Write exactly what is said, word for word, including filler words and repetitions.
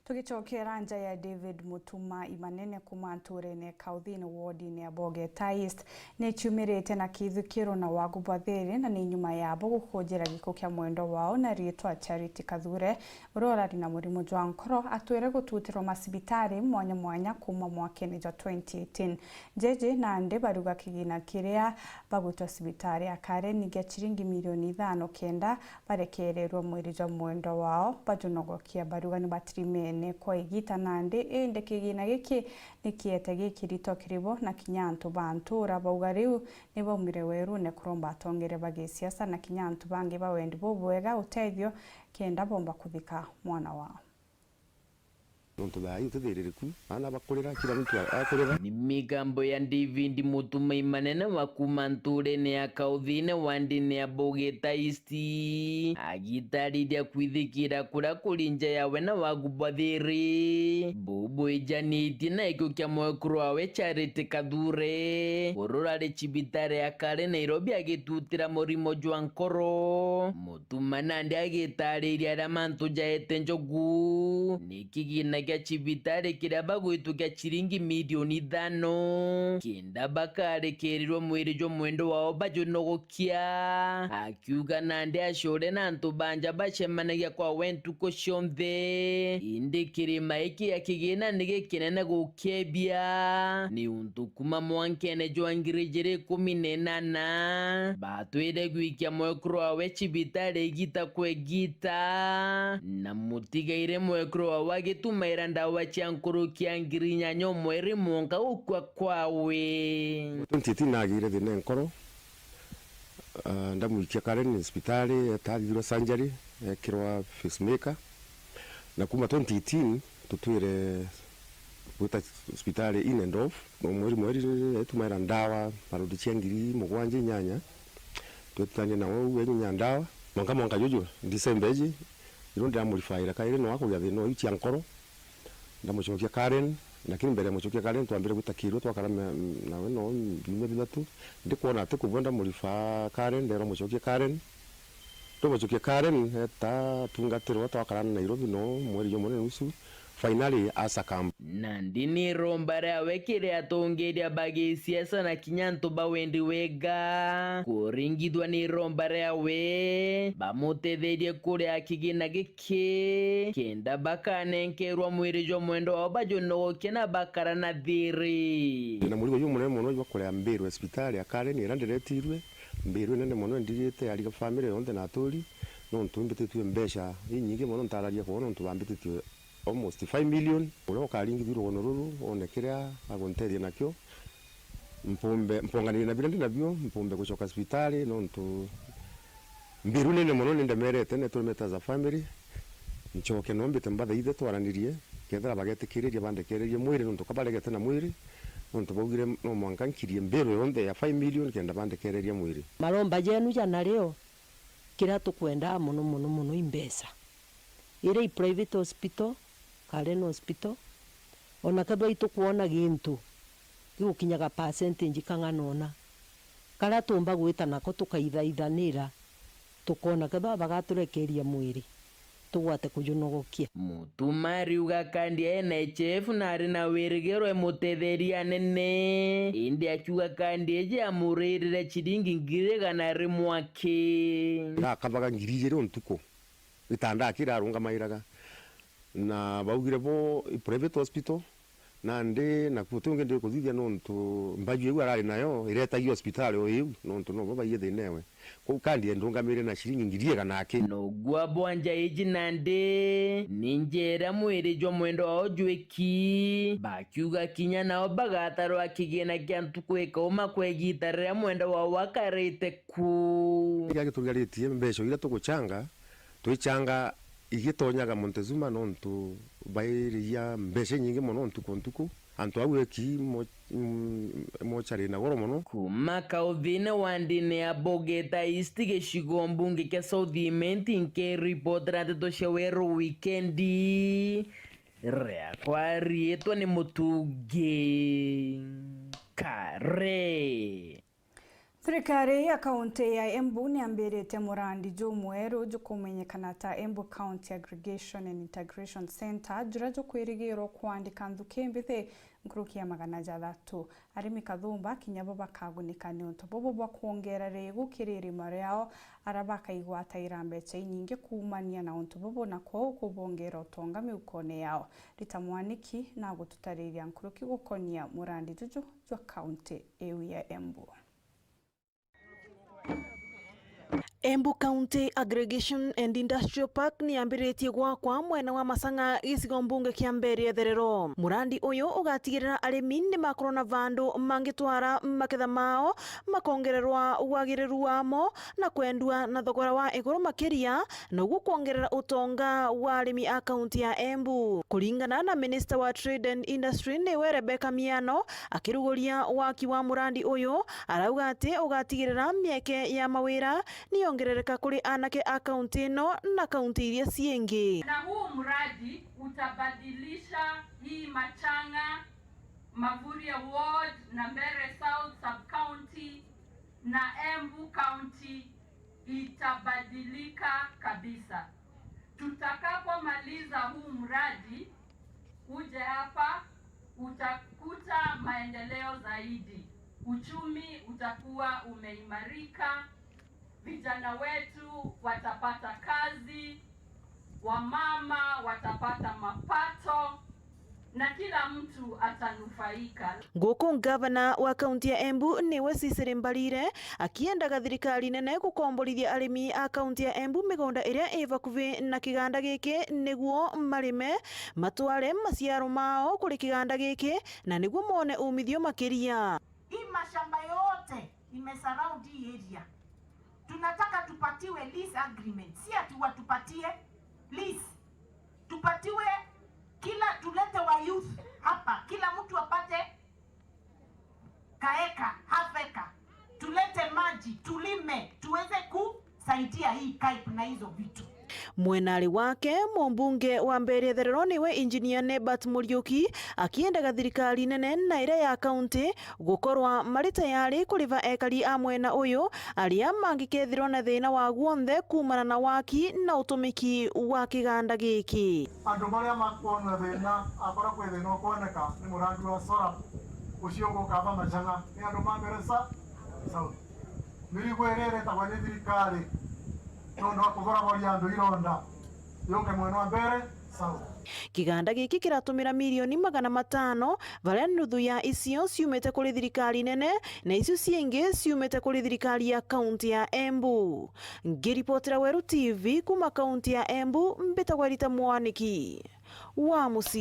Tugicokera nja ya David Mutuma Imanene kuma nturene Kauthine wodine ya Bogeta East, ni ciumirite na kithukiro na wagu bwa thiri, na ni nyuma yabo gukunjira giko kia mwendwa wao na riitwa Charity Kathure, uria urari na murimo jwa nkoro, atwire gututirwa macibitari mwanya mwanya kuma mwakene jwa twenty eighteen. Jeje nandi bariuga kigina kiria bagwitwa cibitari ya Karen ni gia ciringi milioni ithano kenda barekererwe mwiri jwa mwendwa wao bajunogokia. Bariuga ni batirimene kwa igita nandi, indi kigina giki ni kiete gikirito kiri bo na kinya antu ba ntura. Bauga riu ni baumire werune kuromba atongeria ba gisiasa na kinya antu bangi ba wendi bubwega utethio kenda bomba kuthika mwana wao. Nontu thaa ii utithiririku, aana bakurira, kila mtu a-, akurira. Ni migambo ya David Mutuma Imanene wa kuma nturene ya Kauthine wandine ya Bogeta East, agitarithia kwithikira kuria kuri nja yawe na wagu bwa thiri. Bubwijanitie na gikio kia mwekuru wawe Charity Kathure, uria urari cibitari ya Karen Nairobi agitutira murimo jwa nkoro. Mutuma nandi agitariria aria mantu jaete njogu, ni kigina gia cibitari kiria bagwitwa kia ciringi milioni ithano, kenda bakarekerirwa mwiri jwa mwendwa wao bajunogokia. Akiuga nandi acore na antu banja bacemanagia kwa we ntuku cionthe, indi kirima giki gia kigina ni gikinene gukiebia, niuntu kuma mwankene jwa ngiri ijiri ikumi na inana, batwire gwikia mwekuru wawe cibitari igita kwa igita, na mutigaire mwekuru wawe agitumaira ndawa cia nkuruki ya ngiri inyanya o mweri mwanka gukua kwawe. Twenty eighteen nagire thina ya nkoro, ah, ndamwikia Karen cibitari, etagirwe surgery, ekirwa pacemaker, na kuma twenty eighteen tutwire gwita cibitari in and off. O mweri mweri, etumaira ndawa, parodi cia ngiri mugwanja inyanya, twetutania nawe uu enyunya ndawa. Mwanka mwanka juju, December iji, irio ndiramurifaira kairi no akugia thina iu cia nkoro, ndamucokia Karen, lakini mbere ya mucokia Karen, twambire gwita Kirua, twakara me-, nawe no biumia bithatu, ndikwona ati kubua, ndamurifaa Karen, ndeerwa mucokie Karen. Tumucokie Karen, eta tungatirwa, twakara Nairobi no mweri jumwe na nusu, finally asakamba. Nandi ni iromba riawe kiri atongeria ba gisiasa na kinya antu ba wendi wega. Kuringithwa ni iromba riawe, bamutetherie kuria kigina giki, kenda bakanenkerwa mwiri jwa mwendwa wao bajunogokia na bakara na thiri. Ndina murigo jumunene mono jwa kuria mbiru ya cibitari ya Karen iria ndiretirwe. Mbiru inene mono indirite yariga family yonthe na aturi, nontu imbititue mbeca inyingi mono ntararia kwona, nontu bambititie almost five million. Uria ukaringithua rugono ruru, one kiria aguntethia nakio, mpumbe, mponganire na biria ndi nabio, mpumbe gucoka cibitari, nontu mbiru nene mono nindemerete, neturemete as a family. Ncoke no mbite mbathaithe twaranirie, kethira bagetikiriria bandekererie mwiri, nontu ka baregete na mwiri, nontu baugire no mwanka nkirie mbiru yonthe ya five million kenda bandekereria mwiri. Maromba jenu jana rio, kiria tukwendaa mono, mono, mono i mbeca. Iria i private hospital, Karen Hospital, ona kethirwa itukwona gintu gigukinyaga percentage kang'ana ona, karia tuumba gwita nako tukaithaithanira, tukoona kethirwa bagaturekeria mwiri, tugwate kujunogokia. Mutuma ariuga kandi e N H F na ari na wirigiro imutetheria anene, indi akiuga kandi iji yamuririre ciringi ngiri igana rimwe aki. Ndakabaga ngiri ijiri o ntuku, gitanda aki irarungamairaga. Na baugire bo i private hospital, nandi nakuo ti ungi ndikuthithia nontu mbaju iu arari nayo iretagia hospitali o iu, nontu nobo baiye thina ewe. Kwou kandi endungamire na ciringi ngiri igana aki. Nogua bwanja iji nandi ni njira mwiri jwa mwendo wao jwiki, bakiuga kinya nao bagatarwa kigina kia ntuku ikauma kwa igita riria mwendo wao wakarite ku. Kiria gitugaritie mbeca iria tugucanga, twichanga igitonyaga Montezuma nontu bairiria mbeca inyingi mono ntuku o ntuku. Antu au eki mo-, mm, mochari na goro mono. Kuma Kauthine wandine ya Bogeta East, gicigo mbunge kia South Imenti, nkiripotera ndeto cia Weru Wikendi, riakwa riitwa ni Mutungi Kare. Thirikari ya kaunti ya Embu niambiritie murandi jumweru jukumenyekana ta Embu County Aggregation and Integration Centre, juria jukwirigirwa kwandika nthuki mbithi nkuruki ya magana jathatu. Arimi kathumba kinya bo bakagunika niuntu bubu bwa kwongera rigu kiri irima riao, ara bakaigwataira mbeca inyingi kuumania na untu bubu, na kwou kubongera utonga miukone yao. Rita Mwaniki na gututariria nkuruki gukonia murandi juju jwa kaunti iu ya Embu. Embu County Aggregation and Industrial Park ni yambiritie gwakwa mwena wa Masang'a, gicigo mbunge kia Mbeere ya Itherero. Murandi uyu ugatigirira arimi ni makorwo na vandu mangitwara maketha mao, makongererwa wagiriru wamo na kwendua na thogora wa iguru makiria, noguo kwongerera utonga wa arimi a kaunti ya Embu. Kuringana na Minister wa Trade and Industry niwe Rebecca Miano, akiruguria waki wa murandi uyu, arauga ati ugatigirira mieke ya mawira niyongerereka kuri anake a kaunti ino na kaunti iria ciingi. Na huu mradi utabadilisha hii Machang'a, Mavuria Ward na Mbeere South Sub-County na Embu County itabadilika kabisa. Tutakapomaliza huu mradi, uje hapa, utakuta maendeleo zaidi. Uchumi utakuwa umeimarika, vijana wetu watapata kazi, wamama watapata mapato, na kila mtu atanufaika. Guku ngavana wa kaunti ya Embu niwe Cecily Mbarire akiendaga thirikari nene gukomborithia arimi a kaunti ya Embu migunda iria i vakuvi na kiganda giki niguo marime, matware maciaro mao kuri kiganda giki, na niguo mone umithio makiria. Hii mashamba yote imesurround hii area. Tunataka tupatiwe lease agreement. Si ati watupatie lease. Tupatiwe kila, tulete wa youth hapa, kila mtu apate kaeka, half acre. Tulete maji, tulime, tuweze kusaidia hii KAIP na hizo vitu. Mwenari wake, mumbunge wa Mbeere ya Itherero niwe Engineer Nebat Muriuki, akiendaga thirikari nene na iria ya kaunti gukorwa mari tayari kuriva ekari a mwena uyu aria mangikethirwa na thina wa guonthe kuumana na waki na utumiki wa kiganda giki. Andu baria makwona thina, akora kwi thina ukwoneka, ni murandi wa solar ucio ugukamba Machang'a, ni andu ma Mbeere Sa-, South. Mirigo iria iretagwa ni thirikari nondu wa kuboraboria andu ironda, yunke mwena wa Mbeere South. Kiganda giki kiratumira milioni magana matano, varia nuthu ya icio ciumite kuri thirikari nene na icio ciingi ciumite kuri thirikari ya kaunti ya Embu. Ngiripotera Weru T V kuuma kaunti ya Embu, mbitagwa Rita Mwaniki wa Musi.